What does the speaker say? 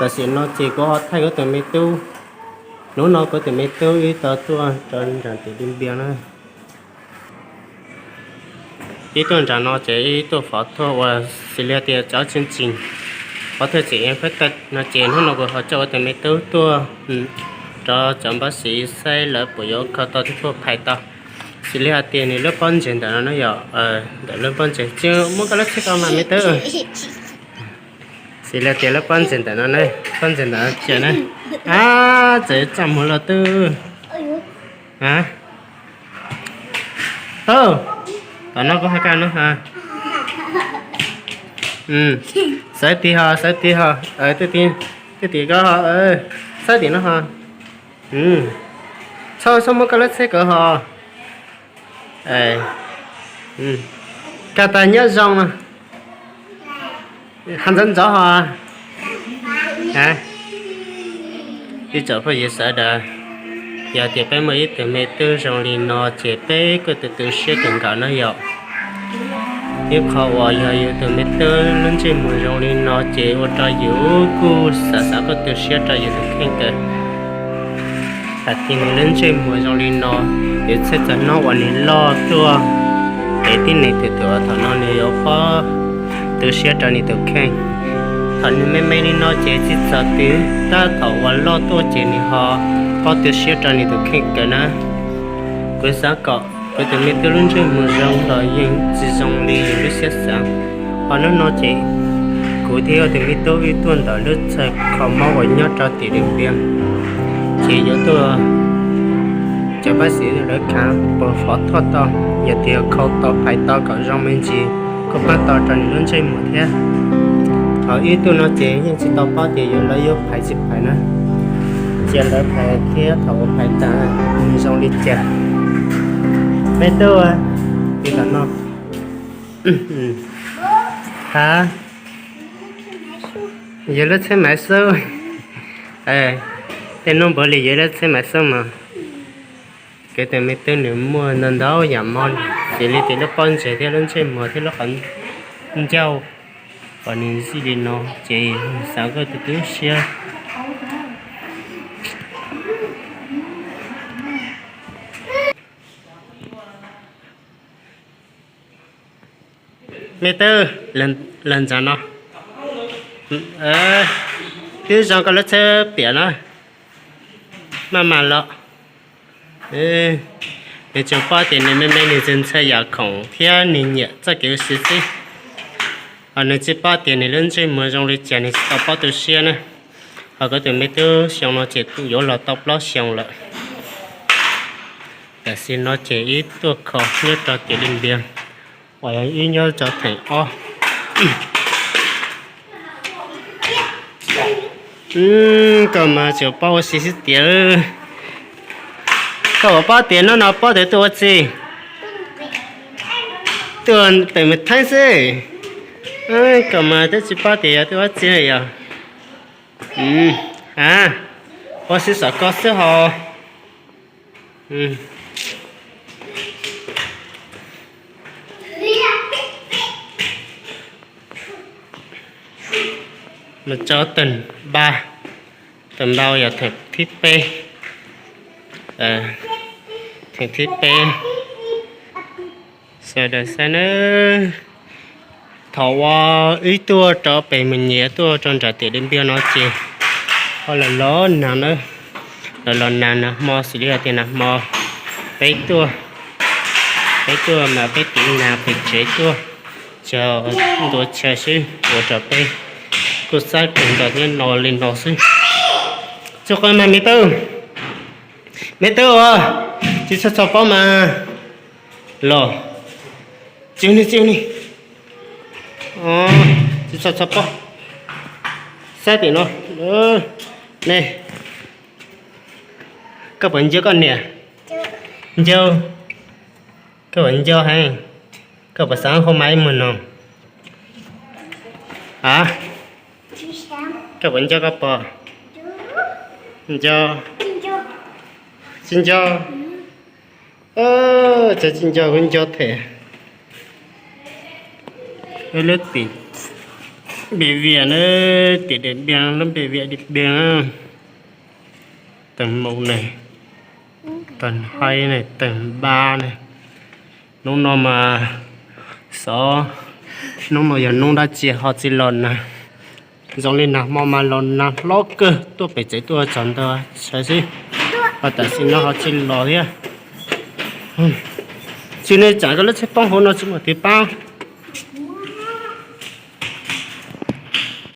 Tam sim no ces kuv ho thaij kuv tus me tub. Hnub no kuv tus me tub wb tau tuaj rau nram tim Di Npias na. Wb tuaj nram no ces wb tuaj fov thuaj ua, xws li tias cov tseem tseem fov thuaj tseem ev phab taj no ces hnub no kuv ho coj kuv tus me tub tuaj rau cov npab siv saib lawv puas yuav kho tau thiab puas phais tau. Xws li hais tias nws lub pob ntseg ntawm no na yom, ntawm lub pob ntseg tsis muab koj lub txhib ko mas me tub. Xws li tias lub pob ntseg ntawm no ne, pob ntseg ntawm no cia na. Ab, txawm txaj muag los twb. Tub, tom no kuv hais koj no. Xawv tim ho, xawv tim ho, twb tim koj ho, xawv tim no ho. Txhob, txhob muab koj lub txhib ko ho. Koj tas nyob zoo no. Ho ntxov ntxov ho. Ib tsoom phooj ywg sawv daws, yog tias peb muaj ib tug me tub zoo li no ces peb kuj tu tu siab kawg nkaus na yom. Ib qho uas yog yus tus me tub lub ntsej muag zoo li no ces ua rau yus kuj xav xav kuj tu siab rau yus tus kheej kawg. Tam sim no lub ntsej muag zoo li no, yus txhawj txog hnub uas nws loj tuaj, es tib neeg twg tus uas thaum no nws yuav paub tu siab rau nws tus kheej. Thaum nws me me li no ces tsis txog twg, tab thaum uas loj tuaj ces nws ho paub tu siab rau nws tus kheej kawg na. Kuv xav kom kuv tus me tub lub ntsej muag zoo los yeej tsis zoo li yus lub siab xav. Ho hnub no ces kuv thiab tus me tub wb tuaj ntawm lub txaj kho mob uas nyob rau tim Di Npias, ces yuav tuaj cov pab xwb lawv khav puas fov thuaj tau, yog tias kho tau phais tau kom zoo me ntsis kuj pab tau rau nws lub ntsej muag thiab. Ho ib tug no ces yeej tsis tau paub tias yuav lawv yuav phais tsis phais na. Cia lawv phais thiab thaum uas phais tas nws zoo li cas. Me tub, li tom no. Ha, yog lub txhib Maiv Xub. Tej hnub npaum li yog lub txhib Maiv Xub mas. Kuv tus me tub nws muaj ntau ntau yam mob, xws li tias lub pob ntseg thiab lub ntsej muag thiab lub qhov ncauj, kom nws zij li no ces xav koj tus tub siab. Me tub, los ntawm no. Twb zoo koj lub txhib piam na. Maj mam los. Nws tsuas paub tias nws me me nws txawj ntxhais yam khoom thiab nws nyiam txoj kev ua si xwb. Ho nws tsis paub tias nws lub ntsej muag zoo li cas, nws tsis tau paub tu siab na. Ho kuv tus me tub xyoo no ces kuj yuav los tau plaub xyoo lawm. Tam sim no ces wb tuaj kho nyob rau tim Di Npias, uas yog wb nyob rau theem ob. Koj mas tsuas paub ua si xwb tiag. Koj puas paub tias hnub no pob tawv tuaj ua tsi? Tuaj pem Mes Theeb xwb. Koj mas twb tsis paub tias yog tuaj ua tsi yom. A, ua si xom koj xwb ho. Mus tso tag npa, tag npa yog theem thib peb, theem thib peb. Sawv daws saib nawb. Thaum uas wb tuaj rau pem Mus Nyias tuaj rau nram tim Di Npias no ces ho los los nag na, los los nag nag hmo xws li hais tias nag hmo peb tuaj, peb tuaj mas peb tiv nag pem tsev tuaj, tsis ntua chaw xwb ua rau peb kuj xab kawg nkaus thiab no li no xwb. Txog qhov mas me tub, me tub uas tsis txhob txhob pob mas los, tsis ua ni, tsis ua ni, tsis txhob txhob pob, xab tim no ne. Koj puas nco koj niam? Nco. Koj puas nco heev? Koj puas xav hau mas ib muag no? A, koj puas nco koj pog? Nco. Tsis nco. Tsis nco kuv nco thiab. Lub tim Npe Vias na, tim Diam Npias lub npe Vias Diam Npias. Teem Mus ne, Teem Hais ne, Teem Npab ne. Hnub no mas xyov hnub no yog hnub dab tsi ho tsis los nag. Zoo li nag hmo mas los nag hlob kawg tuaj pem tsev tuaj tsaus ntuj xwb, ho tam sim no ho tsis los thiab. Tsis, nej tsam koj lub tsheb poob hauv no tsis muaj tus pab.